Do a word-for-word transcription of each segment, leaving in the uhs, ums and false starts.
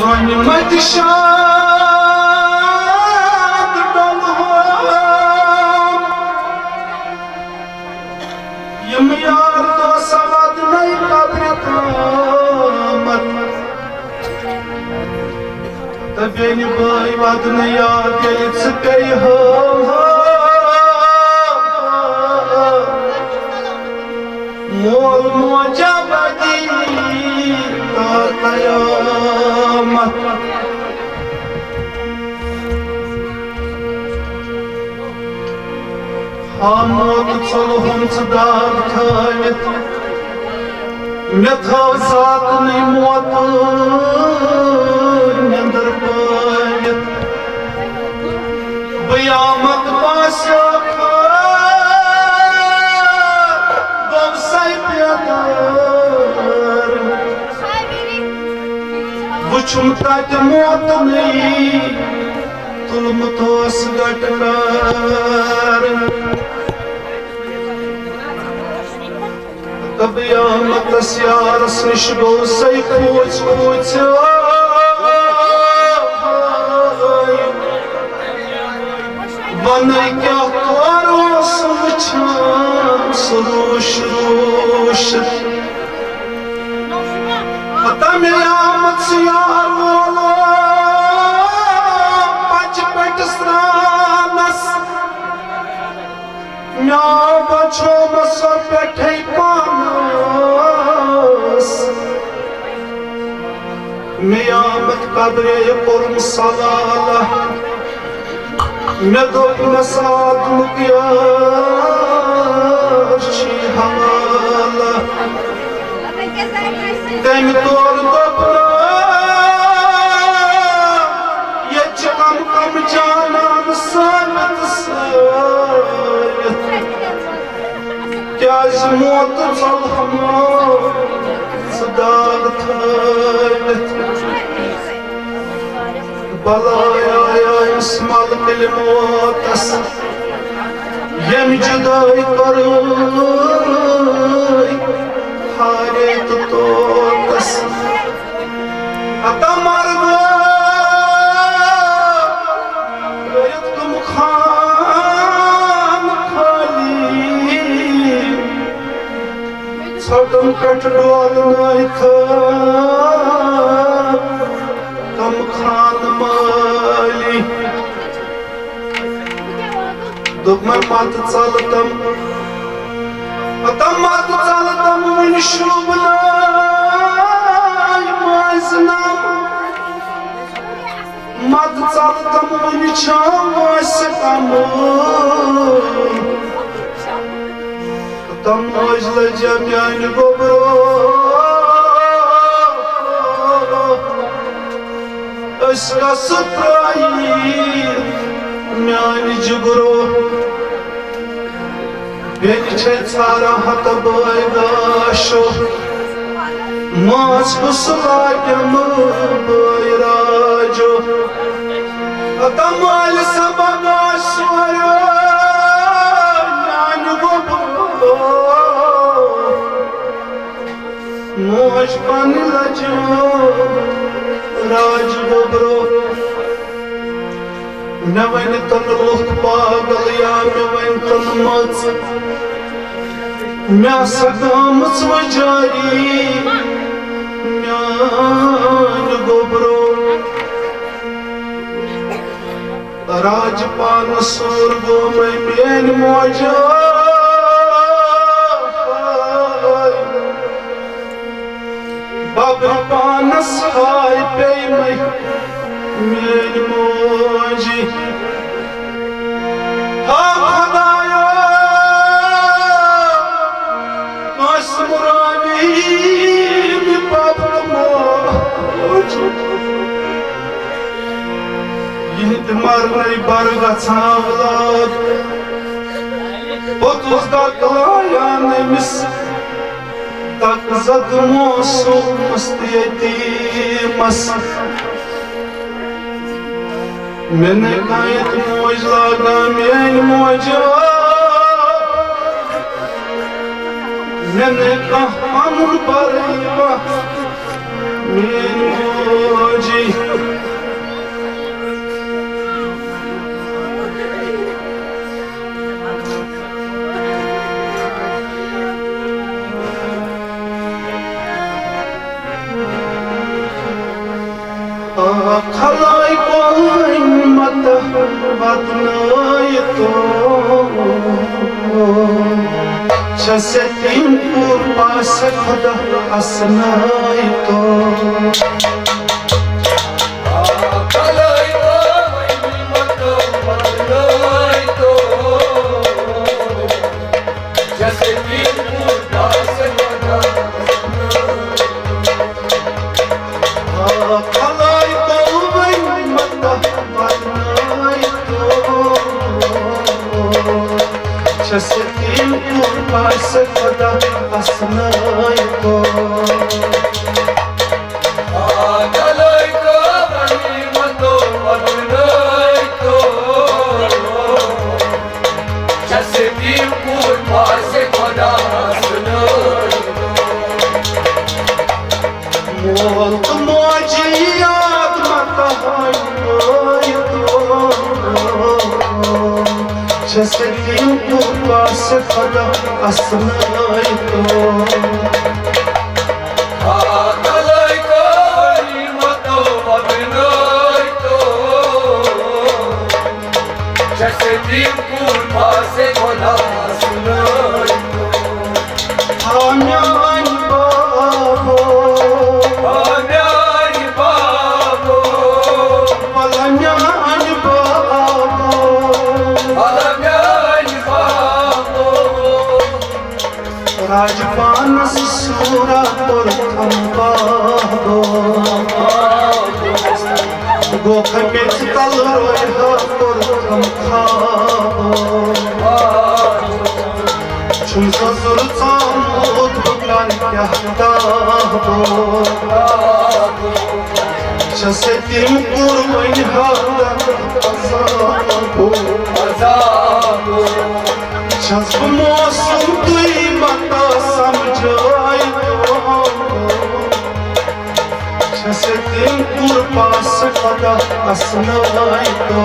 وۄنۍ متہِ شاد ڈۄلہٕ ہون، یِم یار دوس وطنٕے قبرِ تامَتھ۔ تہٕ بیٚنہِ بٲے وطنٕے یاد ییٚلہِ ژٕ پیٚیہِ ہو۔ مول موجا بدی تا قیامت۔ ہا موت ژوٚلہُن ژٕ داغ تھٲوِتھ، مےٚ تھٲو ذاتنٕے موت نیٚنٛدٕر پٲوِتھ۔ بہٕ آمد باسیو خٲر، گوٚو سَے بیدار۔ وُچھُم تَتہِ موتنٕے، تُلمُت اوس گٹہٕ کار۔ تہٕ قیامتس یارس نِش گوٚو سَے کھوٗژ کھوٗژ۔ وَنَے کیٛاہ تورٕ اوس وٕچھان سُہ روٗش روٗش۔ تَمہِ آمٕژ یار وولو پچہِ پٹہِ سرٛانَس۔ مےٚ آو بچومس سۄ پٮ۪ٹھَے پانس۔ مےٚ آمد قبرے کوٚرُم سوالہ۔ مےٚ دوٚپمس آدمُک یار چھی حوالہ۔ تٔمۍ تورٕ دوٚپ نہ، ییٚتہِ چھِ کم کم جانان ثٲبت سٲرِتھ۔ کیٛازِ موت ژلہٕ ہمو ژٕ داغ تھٲوِتھ۔ بلاے آیا أمِس ملکٕلۍ موتس، ییٚمۍ جُدٲے کٔرٕے ہارے تہٕ طوطس۔ ہتا مرد کٔرِتھ تِم خان خٲلی، ژھۄٹن پٮ۪ٹھ ڈولنٲوِتھ تِم خان مٲلی۔ دوٚپمَے، مَتہٕ ژَلہٕ تَم، ہتا مَتہٕ ژَلہٕ تَم وٕنہِ شوٗبنَے مٲنٛزِ نَم۔ مَتہٕ ژَلہٕ تَم وٕنہِ چھا وٲنٛسہِ کَمٕے۔ تَم مٲج لٔجا میٛانہِ گوٚبرو، أسۍ کَسہٕ ترٛٲیی میٛانہِ جِگرو۔ بیٚنہِ چھے ژھاران ہتہٕ بٲے گاشو، ماس کُس لاگٮ۪م بٲے راجو۔ ہتا مالہِ سبا گاش سورو میٛانہِ گوٚبرو۔ موج پنٕنۍ لجو راج گوٚبرو۔ مےٚ ؤنۍ تن لُکھ پاگل یا مےٚ ؤنۍ تن مٔژ، مےٚ ہسا گٔمٕژ وۄنۍ جٲری میٛانہِ گوٚبرو۔ راج پانس سوٗر گوٚو مےٚ میٛٲنۍ موجہِ۔ ببرِ پانس ہاے پیٚیہِ مےٚ میٛٲنۍ موجہِ۔ ہا خۄدایا، کٲنٛسہِ مُرٲوی نہٕ بب تہٕ موج۔ یِہِنٛدِ مرنَے بَر گژھان اولاد۔ پوٚتُس دَکہٕ لایان أمِس دَکہٕ زَدٕ موسوٗمَس تہٕ یتیٖمَس۔ مےٚ نہٕ کانٛہہ ییٚتہِ موج لاگان میٛانہِ موجہِ۔ مےٚ نہٕ کانٛہہ پَنُن پَرٕے یِوان میٛٲنۍ موجی۔ خلائقو ؤنۍ متہ بدنٲیتو، چھس یتیم کوٗر پاسہِ خدا اسنٲیتو۔ خلائقو ؤنۍ متہ بدنٲیتو، چھس یتیم کوٗر پاسہِ خدا اسنٲیتو۔ مول تہٕ موجی یاد متہ ہٲیتو، چھس یتیم کوٗر پاسہِ خدا اسنٲیتو۔ ہا میانہِ بابو، ہا میانہِ بابو، وَلہ میانہِ بابو، وَلہ میانہِ بابو۔ راجپانس سورا کوٚرتھم پابو، گوکھ میٚژِ تل رویہ کوٚرتھم خابو۔ چھُم زَزُر ژامُت بہٕ کَرٕ کیٛاہ تابو۔ چھَس یتیٖم کوٗر وۄنۍ حالت عذابو۔ چھَس بہٕ موسم تُہۍ متا سمجھٲیتو۔ چھَس یتیٖم کوٗر پاسہٕ خۄدا اَسنٲیتو۔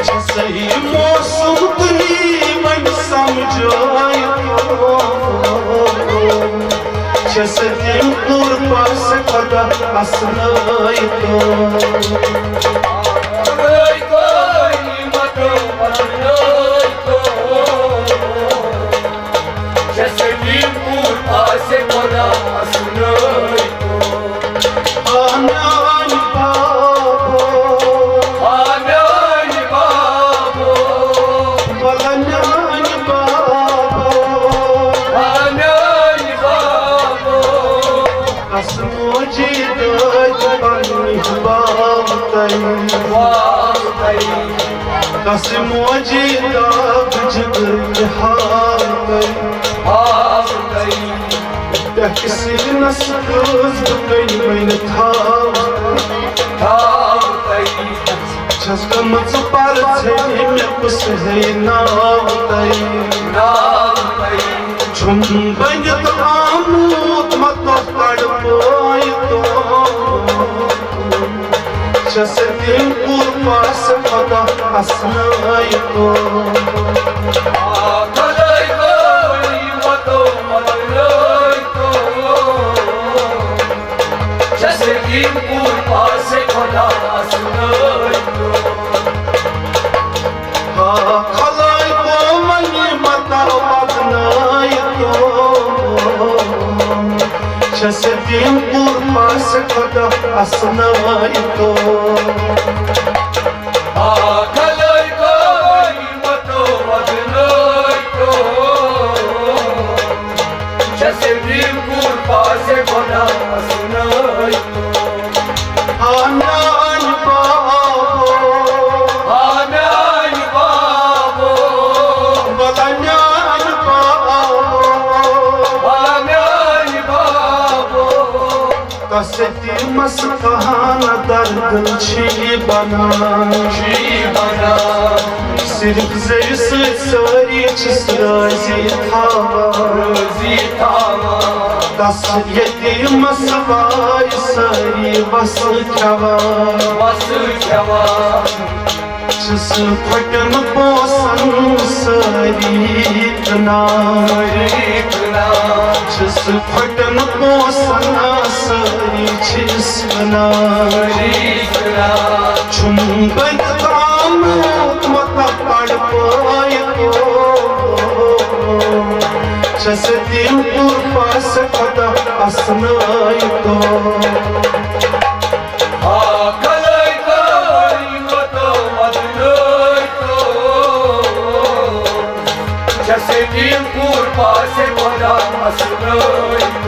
چھَس یہِ موسم تُہی وۄنۍ سمجھٲیتو۔ چھَس یتیٖم کوٗر پاسہٕ خۄدا اَسنٲیتو۔ آ میانہِ بابو، آ میانہِ بابو، وَلہ میانہِ بابو، آ میانہِ بابو۔ کس موجی دٲدۍ پننہِ باوتَے، باوتَے۔ کس موجی داغ جگر تہِ ہاوتَے، ہاوتَے۔ پٮ۪ٹھٕ سیٖنس کٔژ بہٕ کٔنۍ وۄنۍ تھاوٕ، تھاوٕ تۄہہِ۔ چھَس گٔمٕژ پرژھے مےٚ کُس ہے ناو تۄہہِ، ناو تۄہہِ۔ چھُم بٔنِتھ آمُت مطلب تڑپٲیتو۔ چھَس یتیٖم کوٗر پاسہٕ خۄدا اَسنٲیتو۔ آ خلائقو وۄنۍ متا بدنٲیتو۔ چھَس یتیٖم کوٗر پاسہٕ خۄدا اَسنٲیتو۔ آ خلائقو وۄنۍ متا بدنٲیتو۔ چھَس یتیٖم کوٗر پاسہٕ خۄدا اَسنٲیتو۔ آ میانہِ بابو، آ میانہِ بابو، وَلہ میانہِ بابو، وَلہ میانہِ بابو۔ کس یتیٖمس کہان دردل چھی بنان، چھی بنان۔ صرف زیٚوِ سۭتۍ سٲری چھِس رٲضی تھاوان۔ رٲضی تھاوان۔ تس یتیٖمس وارِ سٲری وسہٕ کھٮ۪وان۔ وسہٕ کھٮ۪وان۔ چھِس پھۄٹٮ۪ن پونٛسن سٲری کٕنان۔ سٲری کٕنان۔ چھِس پھۄٹٮ۪ن پونٛسن سٲری چھِس کٕنان۔ سٲری کٕنان۔ چھُم بٔنِتھ آمُت مطلب پڑ پٲیِتھ۔ چھَس یتیٖم پوٗر پاسہٕ خۄدا اَسنٲیِتھ۔ آ، کھلٲیِتھ، مطلب اَسنٲیِتھ۔ چھَس یتیٖم پوٗر پاسہٕ خۄدا اَسنٲیِتھ۔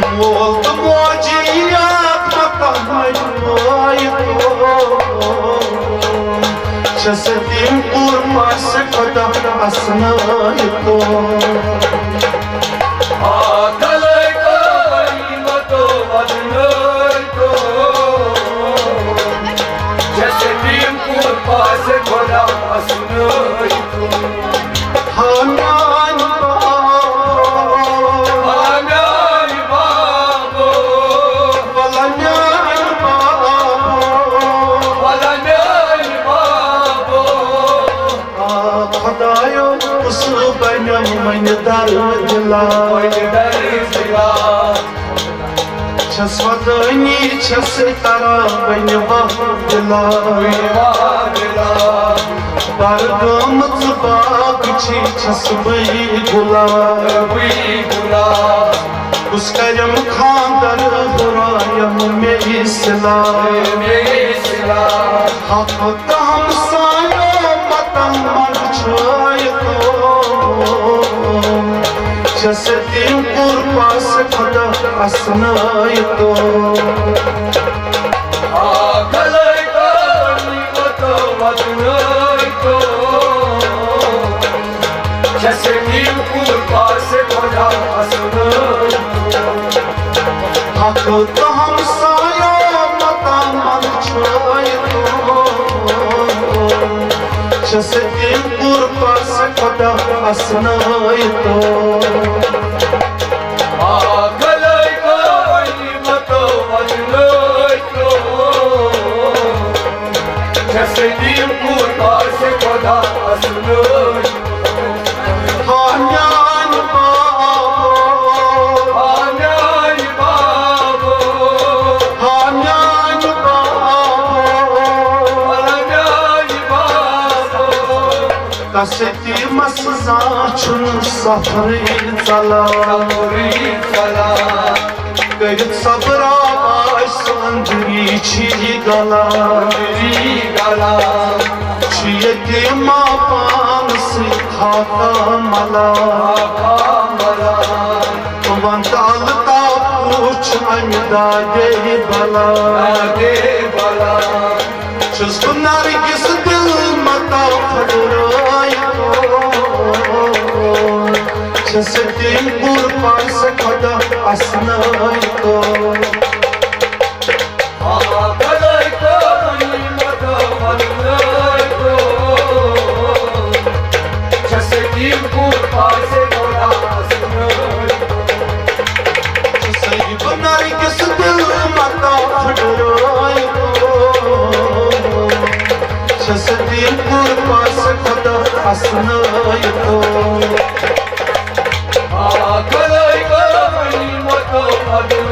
مول تہٕ موجی یاد مطلب چھَس یتیٖم پوٗر پاسہٕ خۄدا اَسنٲیِتھ۔ آ، کھلٲیِتھ، مطلب اَسنٲیِتھ۔ چھَس یتیٖم پوٗر پاسہٕ خۄدا اَسنٲیِتھ۔ ہا میٛانہِ بابا۔ ہا میٛانہِ بابا۔ وَلہٕ میٛانہِ بابا۔ وَلہٕ میٛانہِ بابا۔ آ خۄدایو، کُس بَنیٚم وۄنۍ دَرٕدِلا؟ وۄنۍ دَرٕدِلا۔ چھَس ودٲنی، چھَس کران وۄنۍ واہ دِلا۔ واہ دِلا۔ بَرٕ گٲمٕژ باغ چھِ، چھَس بٕے گُلاب۔ بٕے گُلاب۔ کُس کَرٮ۪م خانٛدر ہُرایم مے صِلا۔ مے صِلا۔ حق تہٕ ہمسایو پتن منٛد چھٲیِتھ۔ چھَس یتیٖم پوٗر پاسہٕ خۄدا اَسنٲیِتھ۔ آ، کھلٲیِتھ، مطلب اَسنٲیِتھ۔ چھَس یتیٖم پوٗر پاسہٕ خۄدا اَسنٲیِتھ۔ حق تہٕ ہمسایو مطلب اَسنٲیِتھ۔ چھَس یتیٖم پوٗر پاسہٕ خۄدا اَسنٲیِتھ۔ آ، کھلٲیِتھ، مطلب اَسنٲیِتھ۔ چھَس یتیٖم پوٗر پاسہٕ خۄدا اَسنٲیِتھ۔ ہا میٛانہِ بابا۔ ہا میٛانہِ بابا۔ ہا میٛانہِ بابا۔ ہا میٛانہِ بابا۔ کس یتیٖمس زانٛہہ چھُنہٕ سفرٕے ژلان۔ سفرٕے ژلان۔ کٔرِتھ صبر آواز أنٛدری چھِ یہِ گلان۔ أنٛدری گلان۔ چھُ یتیٖما پانہٕ سۭتۍ خاکا ملان۔ خاکا ملان۔ وَن تہٕ الطاف کُس چھُ اَمہِ دادے بلان۔ دادے بلان۔ چھُس بہٕ نرگس دِل متا پھٔٹرٲیِتھ۔ چھَس یتیٖم پوٗر پاسہٕ خۄدا اَسنٲیِتھ۔ آ، بلٲیِتھ، متا پھٔٹرٲیِتھ۔ چھَس یتیٖم پوٗر پاسہٕ خۄدا اَسنٲیِتھ۔ چھُسَے بہٕ نرگس دِل متا پھٔٹرٲیِتھ۔ چھَس یتیٖم پوٗر پاسہٕ خۄدا اَسنٲیِتھ۔ آ، کھلٲیِتھ، مطلب